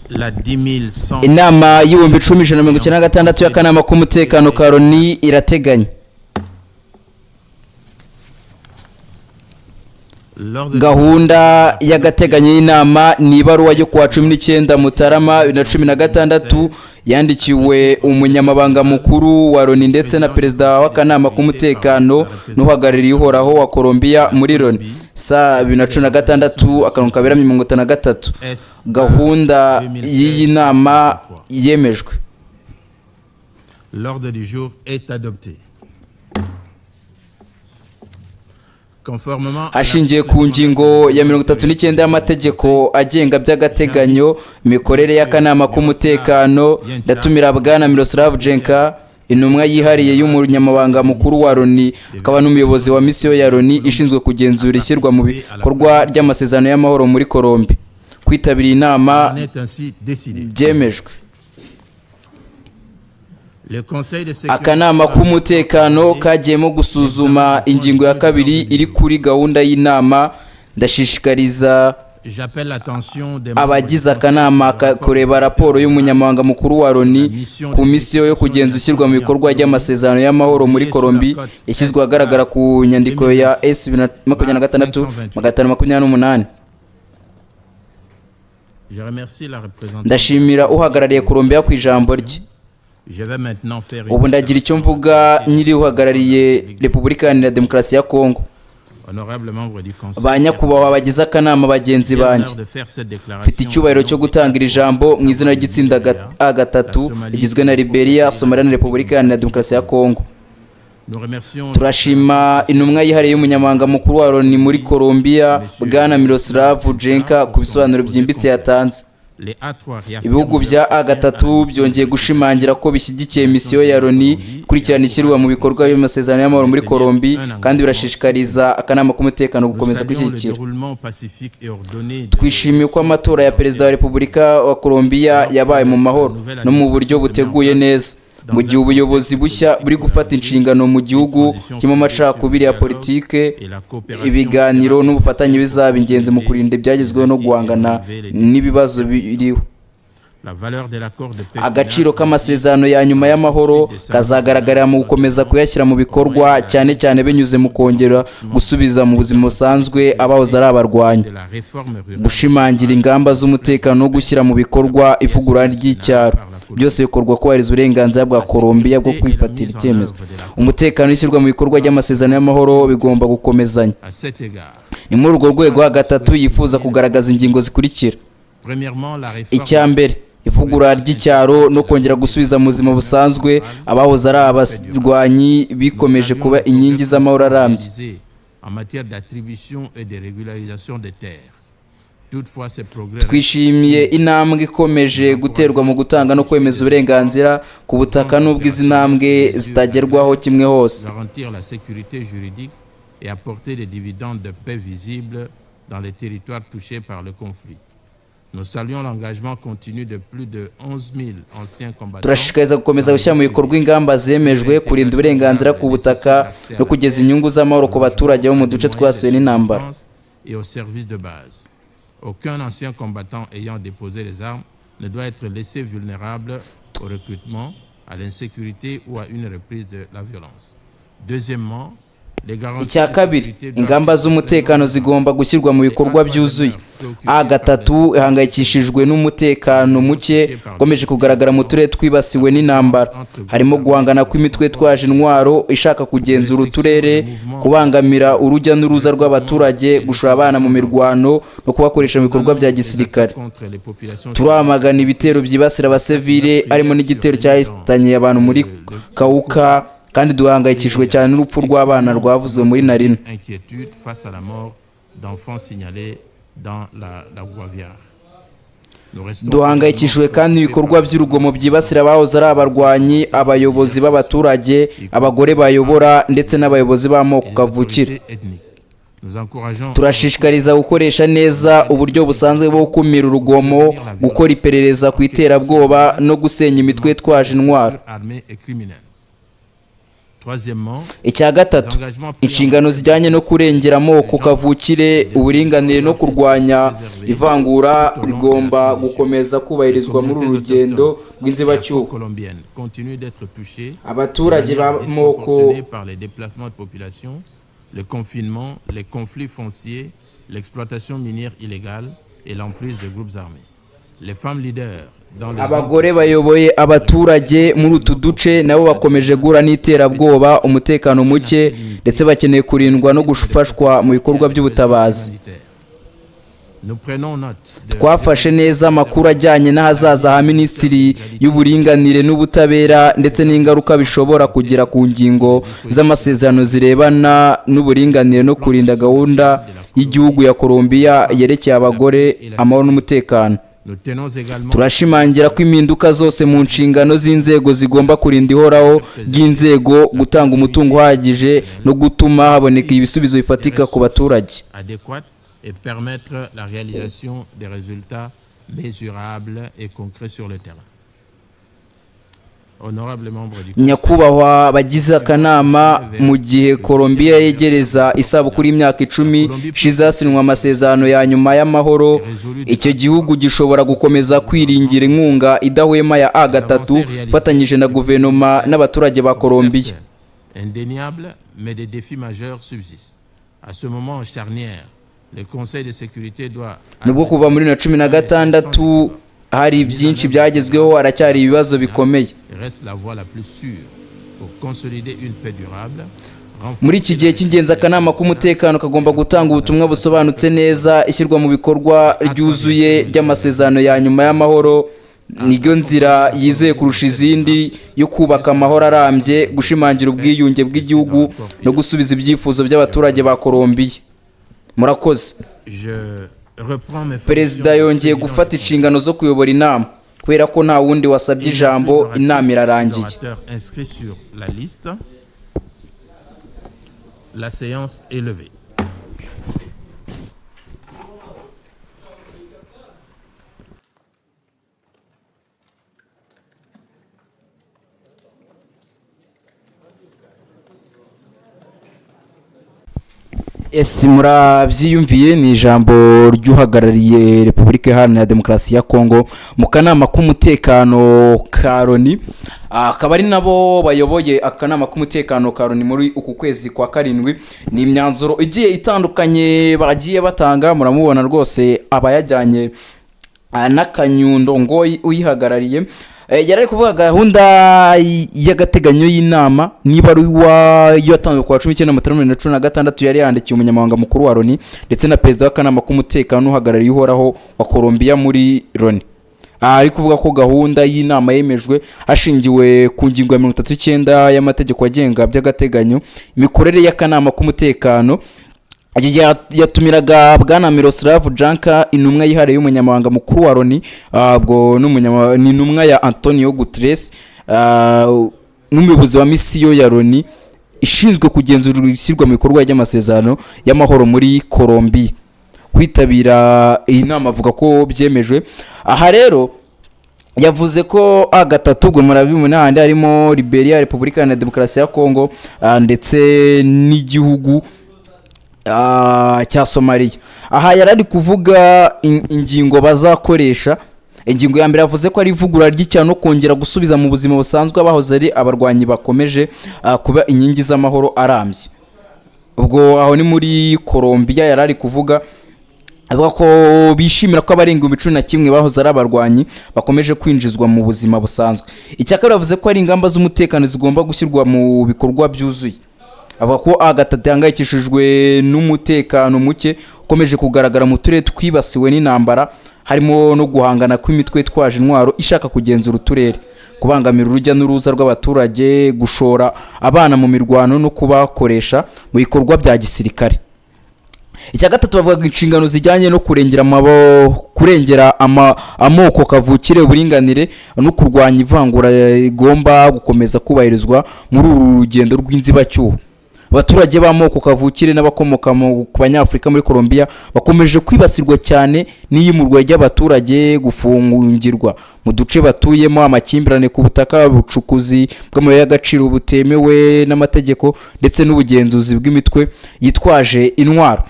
La 10 100 Inama y'10,196 y'akanama k'umutekano ka Loni irateganya. L'ordre Gahunda y'agateganyo y'inama ni ibaruwa yo kuwa 19 Mutarama 2016 yandikiwe umunyamabanga mukuru wa Loni ndetse na perezida w'akanama k'umutekano n'uhagarariye uhoraho wa Colombia muri Loni, sa 2016-53. S Gahunda y'iyi nama yemejwe. L'ordre du jour est adopté. Conformément à Hashingiye ku ngingo ya 39 y'amategeko agenga by'agateganyo imikorere y'akanama k'umutekano, ndatumira Bwana Miroslav Jenka, intumwa yihariye y'umunyamabanga mukuru wa Loni akaba n'umuyobozi wa misiyo ya Loni ishinzwe kugenzura ishyirwa mu bikorwa ry'amasezerano y'amahoro muri Colombie, kwitabira inama. En est ainsi décidé. Byemejwe. Le Conseil de sécurité Akanama k'umutekano kagiyemo gusuzuma ingingo ya kabiri iri kuri gahunda y'inama. Ndashishikariza J'appelle l'attention des membres abagize du Conseil akanama sur le rapport kureba du raporo secrétaire y'umunyamabanga mukuru wa Loni ku misiyo yo kugenza ishyirwa mu bikorwa ry'amasezerano y'amahoro muri Colombie, yashyizwe ahagaragara ku nyandiko ya S 26 528. Je remercie la représentante. Ndashimira uhagarariye Colombia ku ijambo rye. Je vais maintenant faire une Ubu ndagira icyo mvuga nyiri uhagarariye Repubulika Iharanira Demokarasi ya Kongo. Honorable membre du Conseil. Ba nyakubahwa bagize akanama bagenzi J'ai banjye, l'honneur de faire cette déclaration mfite icyubahiro cyo gutanga iri jambo mu izina ry'itsinda A gatatu rigizwe na Liberia, Somalia na Repubulika Iharanira Demokarasi ya Kongo. Nous remercions Turashima intumwa yihariye y'umunyamabanga mukuru wa Loni muri Colombia, Bwana Miroslav Jenka, ku bisobanuro byimbitse yatanze. Les A3 réaffirment Ibihugu bya A gatatu byongeye gushimangira ko bishyigikiye misiyo ya Loni ikurikirana ishyirwa mu bikorwa by'amasezerano y'amahoro muri Colombie, kandi birashishikariza akanama k'umutekano Nous gukomeza saluons le kwishyigikira. déroulement pacifique et ordonné de Twishimiye ko amatora ya perezida wa Repubulika wa Colombia yabaye mu mahoro no mu buryo buteguye neza, mu gihe ubuyobozi bushya buri gufata inshingano mu gihugu kirimo amacakubiri ya politike. Et la coopération Ibiganiro sera n'ubufatanye bizaba ingenzi mu kurinda ibyagezweho no guhangana n'ibibazo biriho. La valeur de l'accord de paix Agaciro final k'amasezerano ya nyuma y'amahoro kazagaragarira mu gukomeza kuyashyira mu bikorwa, cyane cyane binyuze mu kongera gusubiza mu buzima busanzwe abahoze ari abarwanyi, de la réforme rurale gushimangira ingamba z'umutekano no gushyira mu bikorwa ivugurura ry'icyaro, byose bikorwa kubahiriza uburenganzira bwa Colombia bwo kwifatira icyemezo. Umutekano n'ishyirwa mu bikorwa ry'amasezerano y'amahoro bigomba gukomezanya. À cet égard, Ni muri urwo rwego gatatu yifuza kugaragaza ingingo zikurikira. Premièrement, la réforme Icya mbere, ivugurura ry'icyaro no kongera gusubiza mu buzima busanzwe abahoze ari abarwanyi bikomeje kuba inkingi z'amahoro arambye. En matière d'attribution et de régularisation des terres. Toutefois, ces progrès Twishimiye intambwe ikomeje guterwa mu gutanga no kwemeza uburenganzira ku butaka, n'ubwo izi ntambwe zitagerwaho kimwe hose. Garantir la sécurité juridique et apporter des dividendes de paix visibles dans les territoires touchés par le conflit. Nous saluons l'engagement continu de plus de 11 000 anciens combattants Turashishikariza gukomeza gushyira mu bikorwa ingamba zemejwe, kurinda uburenganzira ku butaka no kugeza inyungu z'amahoro ku baturage bo mu duce twasuwe n'intambara. Et aux services de base. Aucun ancien combattant ayant déposé les armes ne doit être laissé vulnérable au recrutement, à l'insécurité ou à une reprise de la violence. Deuxièmement, les garanties Icya de kabiri, sécurité doivent ingamba z'umutekano zigomba gushyirwa mu bikorwa byuzuye. A gatatu ihangayikishijwe n'umutekano muke ukomeje kugaragara mu turere twibasiwe n'intambara, harimo guhangana kw'imitwe itwaje intwaro ishaka kugenzura uturere, kubangamira urujya n'uruza rw'abaturage, gushora abana mu mirwano no kubakoresha mu bikorwa bya gisirikare. Contre les populations Turamagana ibitero byibasira abasivile, harimo n'igitero cyahitanye abantu muri Kawuka, kandi duhangayikishijwe cyane n'urupfu rw'abana rwavuzwe muri Narina. Inquiétude face à la mort d'enfants signalés dans la Guaviare. Nous restons Duhangayikishijwe kandi ibikorwa by'urugomo byibasira abahoze ari abarwanyi, abayobozi b'abaturage, abagore bayobora ndetse n'abayobozi b'amoko les kavukire. Autorités ethniques. Nous encourageons Turashishikariza gukoresha neza uburyo busanzwe bwo gukumira urugomo, gukora iperereza ku iterabwoba no gusenya imitwe itwaje intwaro. Armées et criminelles. Troisièmement, Icya gatatu, inshingano zijyanye no kurengera amoko kavukire, uburinganire no kurwanya ivangura zigomba gukomeza kubahirizwa muri uru rugendo rw'inzibacyuho. Colombienne continue d'être touchée Abaturage de manière b'amoko disproportionnée par les déplacements de population, le confinement, les conflits fonciers, l'exploitation minière illégale et l'emprise de groupes armés. Les femmes leaders dans les Abagore bayoboye abaturage muri utu duce nabo bakomeje guhura n'iterabwoba, umutekano muke, ndetse bakeneye kurindwa no gufashwa mu bikorwa by'ubutabazi. Nous prenons note de Twafashe neza amakuru ajyanye n'ahazaza ha Minisitiri y'Uburinganire n'Ubutabera ndetse n'ingaruka bishobora kugira ku ngingo z'amasezerano zirebana n'uburinganire no kurinda gahunda y'igihugu ya Colombia yerekeye abagore, amahoro n'umutekano. Nous tenons également Turashimangira ko impinduka zose mu nshingano z'inzego zigomba kurinda ihoraho ry'inzego, gutanga umutungo uhagije no gutuma haboneka ibisubizo bifatika ku baturage. Adéquates et permettre la réalisation des résultats mesurables et concrets sur le terrain. Honorables membres du Conseil, Nyakubahwa bagize akanama, mu gihe Colombia yegereza isabukuru y'imyaka 10 ishize hasinywa amasezerano ya nyuma y'amahoro, icyo gihugu gishobora gukomeza kwiringira inkunga idahwema ya A3 ifatanyije na guverinoma n'abaturage ba sont Colombia. certes indéniables, mais des défis majeurs subsistent. À ce moment charnière, le Conseil de sécurité doit Nubwo kuva muri 2016 hari byinshi byagezweho, haracyari ibibazo bikomeye. Reste la voie la plus sûre pour consolider une paix durable. Muri iki gihe cy'ingenzi, akanama k'umutekano kagomba gutanga ubutumwa busobanutse neza. Ishyirwa mu bikorwa ryuzuye ry'amasezerano ya nyuma y'amahoro niryo nzira yizeye kurusha izindi yo kubaka amahoro arambye, gushimangira ubwiyunge bw'igihugu no gusubiza ibyifuzo by'abaturage ba Colombiya. Murakoze. Je reprends mes Perezida fonctions de yongeye président gufata du Conseil. inshingano zo kuyobora inama. Kubera ko nta wundi wasabye Il n'y a plus ijambo, inama irarangiye. d'orateurs inscrits sur la liste. La séance est levée. Ese murabyiyumviye? Ni ijambo ry'uhagarariye Repubulika Iharanira Demokarasi ya Kongo mu kanama k'umutekano ka Loni, akaba ari nabo bayoboye akanama k'umutekano ka Loni muri uku kwezi kwa karindwi. Ni imyanzuro igiye itandukanye bagiye batanga. Muramubona rwose abayajyanye n'akanyundo ngo uyihagarariye yari ari kuvuga gahunda y'agateganyo y'inama, niba ari uwa yatanzwe ku wa 19 Mutarama 2016, yari yandikiye umunyamabanga mukuru wa Loni ndetse na perezida w'akanama k'umutekano uhagarariye uhoraho wa Colombia muri Loni. Aha ari kuvuga ko gahunda y'inama yemejwe hashingiwe ku ngingo ya 39 y'amategeko agenga by'agateganyo imikorere y'akanama k'umutekano. Yatumiraga bwana Miroslav Janka, intumwa yihariye y'umunyamabanga mukuru wa Loni, ubwo ni intumwa ya Antonio Guterres, n'umuyobozi wa misiyo ya Loni ishinzwe kugenzura ishyirwa mu bikorwa ry'amasezerano y'amahoro muri Colombia, kwitabira iyi nama. Avuga ko byemejwe. Aha rero yavuze ko A3, ubwo murabibona handi harimo Liberia, Repubulika Iharanira Demokarasi ya Kongo, ndetse n'igihugu cya Somaliya. Aha yari ari kuvuga ingingo bazakoresha. Ingingo ya mbere yavuze ko ari ivugurura ry'icyaha no kongera gusubiza mu buzima busanzwe abahoze ari abarwanyi bakomeje kuba inkingi z'amahoro arambye. Ubwo aho ni muri Colombia yari ari kuvuga, avuga ko bishimira ko abarenga 11,000 bahoze ari abarwanyi bakomeje kwinjizwa mu buzima busanzwe. Icya kabiri, bavuze ko ari ingamba z'umutekano zigomba gushyirwa mu bikorwa byuzuye. Avuga ko A3 ihangayikishijwe n'umutekano muke ukomeje kugaragara mu turere twibasiwe n'intambara, harimo no guhangana kw'imitwe itwaje intwaro ishaka kugenzura uturere, kubangamira urujya n'uruza rw'abaturage, gushora abana mu mirwano no kubakoresha mu bikorwa bya gisirikare. Icya gatatu, bavugaga inshingano zijyanye no kurengera amoko kavukire, uburinganire no kurwanya ivangura rigomba gukomeza kubahirizwa muri uru rugendo rw'inzibacyuho. Abaturage b'amoko kavukire n'abakomoka ku Banyafurika muri Colombia bakomeje kwibasirwa cyane n'iyimurwa ry'abaturage, gufungirwa mu duce batuyemo, amakimbirane ku butaka, ubucukuzi bw'amabuye y'agaciro butemewe n'amategeko ndetse n'ubugenzuzi bw'imitwe yitwaje intwaro.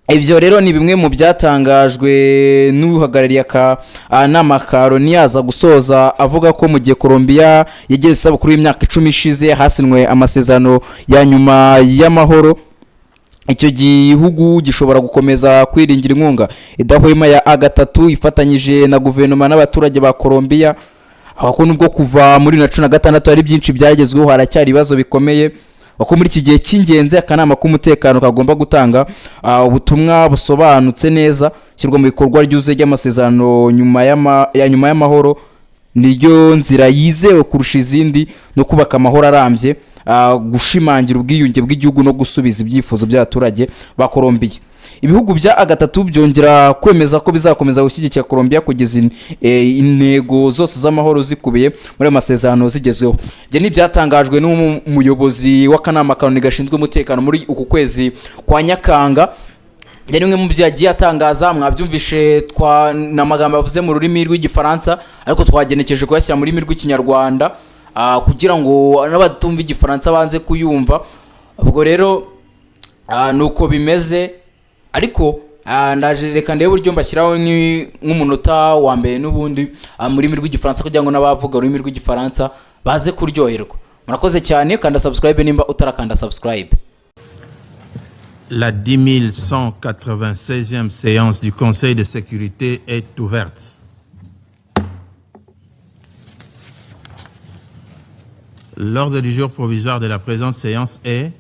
Ibyo rero ni bimwe mu byatangajwe n'uhagarariye akanama ka Loni. Yaza gusoza avuga ko mu gihe Colombia yageze isabukuru y'imyaka 10 ishize hasinwe amasezerano ya nyuma y'amahoro, icyo gihugu gishobora gukomeza kwiringira inkunga idahwema ya A3 ifatanyije na guverinoma n'abaturage ba Colombia. Aho nubwo kuva muri 2016 hari byinshi byagezweho, haracyari ibibazo bikomeye, ko muri iki gihe cy'ingenzi akanama k'umutekano kagomba gutanga ubutumwa busobanutse neza. Ishyirwa mu bikorwa ryuzuye ry'amasezerano ya nyuma y'amahoro niyo nzira yizewe kurusha izindi no kubaka amahoro arambye, gushimangira ubwiyunge bw'igihugu no gusubiza ibyifuzo by'abaturage ba Colombia. Ibihugu bya A3 byongera kwemeza ko bizakomeza gushyigikira Colombia kugeza intego zose z'amahoro zikubiye muri ayo masezerano zigezweho. Ibyo ni ibyatangajwe n'umuyobozi w'akanama ka Loni gashinzwe umutekano muri uku kwezi kwa Nyakanga. Ibyo ni bimwe mu byo yagiye atangaza. Mwabyumvishe, ni amagambo yavuze mu rurimi rw'Igifaransa, ariko twagenekeje kuyashyira mu rurimi rw'Ikinyarwanda kugira ngo n'abatumva Igifaransa banze kuyumva. Ubwo rero ni uko bimeze, ariko ndaje reka ndebe uburyo mbashyiraho nk'umunota wa mbere n'ubundi mu rurimi rw'Igifaransa kugira ngo n'abavuga ururimi rw'Igifaransa baze kuryoherwa. Murakoze cyane. Kanda subscribe nimba utarakanda subscribe. La 10 196e séance du Conseil de sécurité est ouverte. L'ordre du jour provisoire de la présente séance est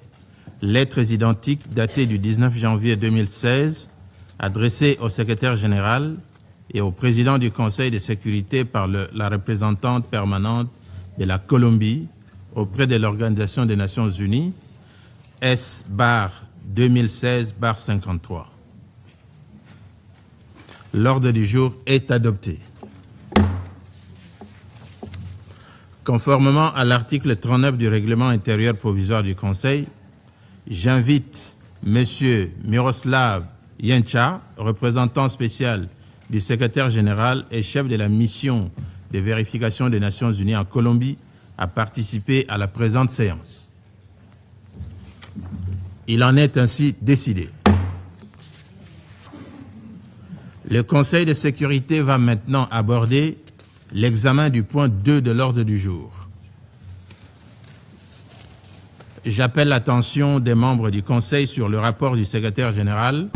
lettres identiques datées du 19 janvier 2016 adressées au secrétaire général et au président du Conseil de sécurité par la représentante permanente de la Colombie auprès de l'Organisation des Nations Unies, S/2016/53. L'ordre du jour est adopté. Conformément à l'article 39 du règlement intérieur provisoire du Conseil, j'invite M. Miroslav Jenča, représentant spécial du secrétaire général et chef de la mission de vérification des Nations Unies en Colombie, à participer à la présente séance. Il en est ainsi décidé. Le Conseil de sécurité va maintenant aborder l'examen du point 2 de l'ordre du jour. J'appelle l'attention des membres du Conseil sur le rapport du secrétaire général.